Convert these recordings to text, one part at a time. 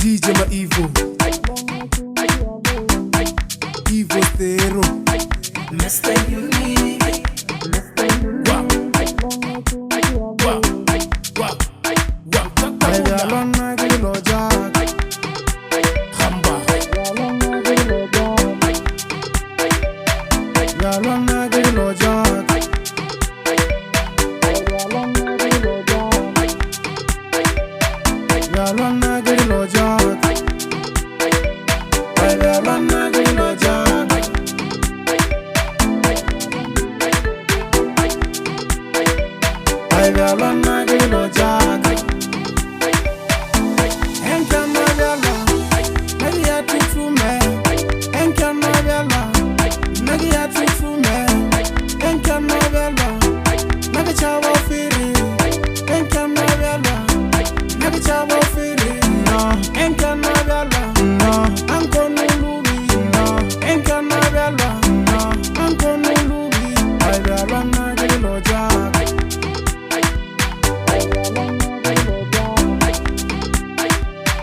DJ Maivo, Ivo Stero, Mr. Unique. Wa, wa, wa, wa, Wa, ke dilo jaaka Hamba, Bjalwa nna ke dilo jaaka Bjalwa nna ke dilo jaaka Bjalwa nna ke dilo jaaka Bjalwa nna ke dilo jaaka Enka nwa bjalwa, nna ke ya thuthume. Enka nwa bjalwa, nna ke ya thuthume. Enka nwa bjalwa, nna ke tšhaba fere. Enka nwa bjalwa, nna ke tšhaba fere. No, enka nwa bjalwa, no, ankono lubi. No, enka nwa bjalwa, no, ankono lubi. Ai bjalwa nna ke dilo jaaka.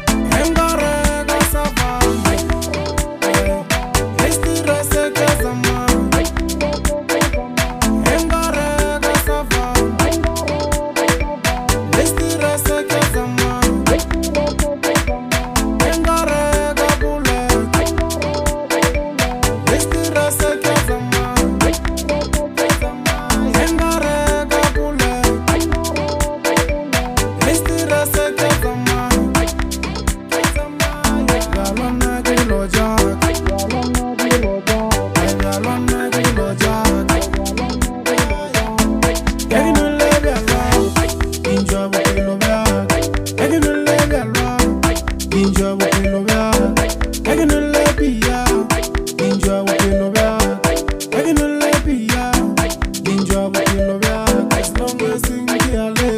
Engarega savana, estirese que zama. Engarega savana, estirese que zama. Engarega bule, estirese que zama. Engarega bule, estirese que zama. Bjalwa nna ke dilo jaaka. Bjalwa nna ke dilo jaaka. Ke ke nwele bjalwa, ke enjoy bophelo bjaka. Ke ke nwele bjalwa, ke enjoy bophelo bjaka. Ke ke nwele pia, ke enjoy bophelo bjaka. Ke ke nwele pia, ke enjoy bophelo bjaka. As long as ke a le.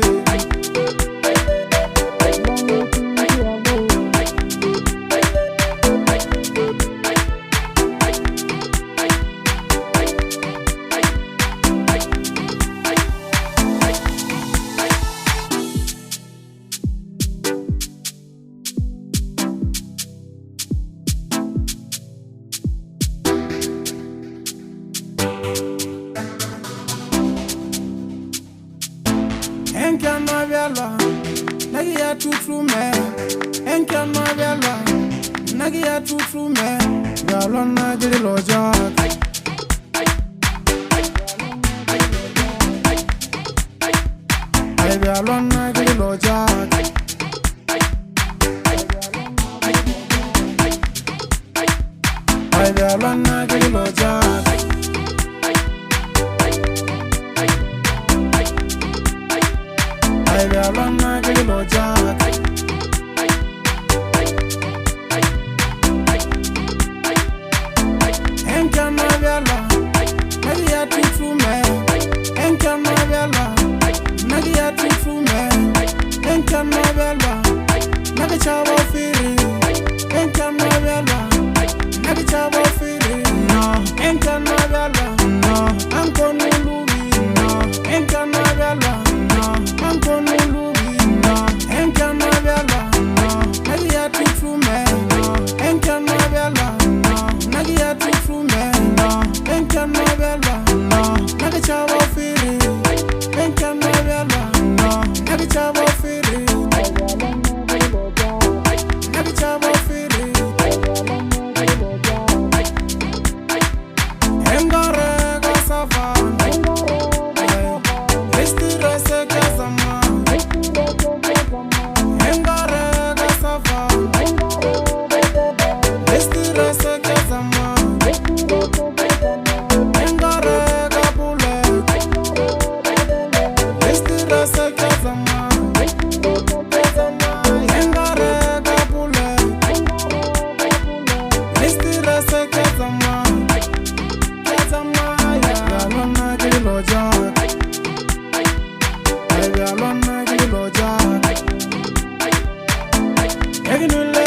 Enka nwa bjalwa, nna ke ya thuthume. Enka nwa bjalwa, nna ke ya thuthume. Bjalwa nna ke dilo jaaka. Ai bjalwa nna ke dilo jaaka. Ai bjalwa nna ke dilo jaaka. Ai bjalwa nna ke dilo jaaka. Enka nwa bjalwa, nna ke ya thuthume. Enka nwa bjalwa, nna ke ya thuthume. Enka nwa bjalwa, nna ke tšhaba fere. Enka nwa bjalwa, nna ke tšhaba fere. No, enka nwa bjalwa, no, ankono lubi. No, enka nwa bjalwa, no, ankono lubi. No, enka nwa bjalwa, no, nna ke ya thuthume. No, enka nwa bjalwa, no, nna ke ya thuthume. No, enka nwa bjalwa, no, nna ke tšhaba fere. Enka nwa bjalwa, no, nna ke tšhaba fere. Nna ke tšhaba fere. Engarega savana, estirese que zama. Engarega savana, estirese que zama. Engarega bule, estirese que zama. Engarega bule, estirese que zama. Bjalwa nna ke dilo jaaka. Bjalwa nna ke dilo jaaka. Ke ke nwele.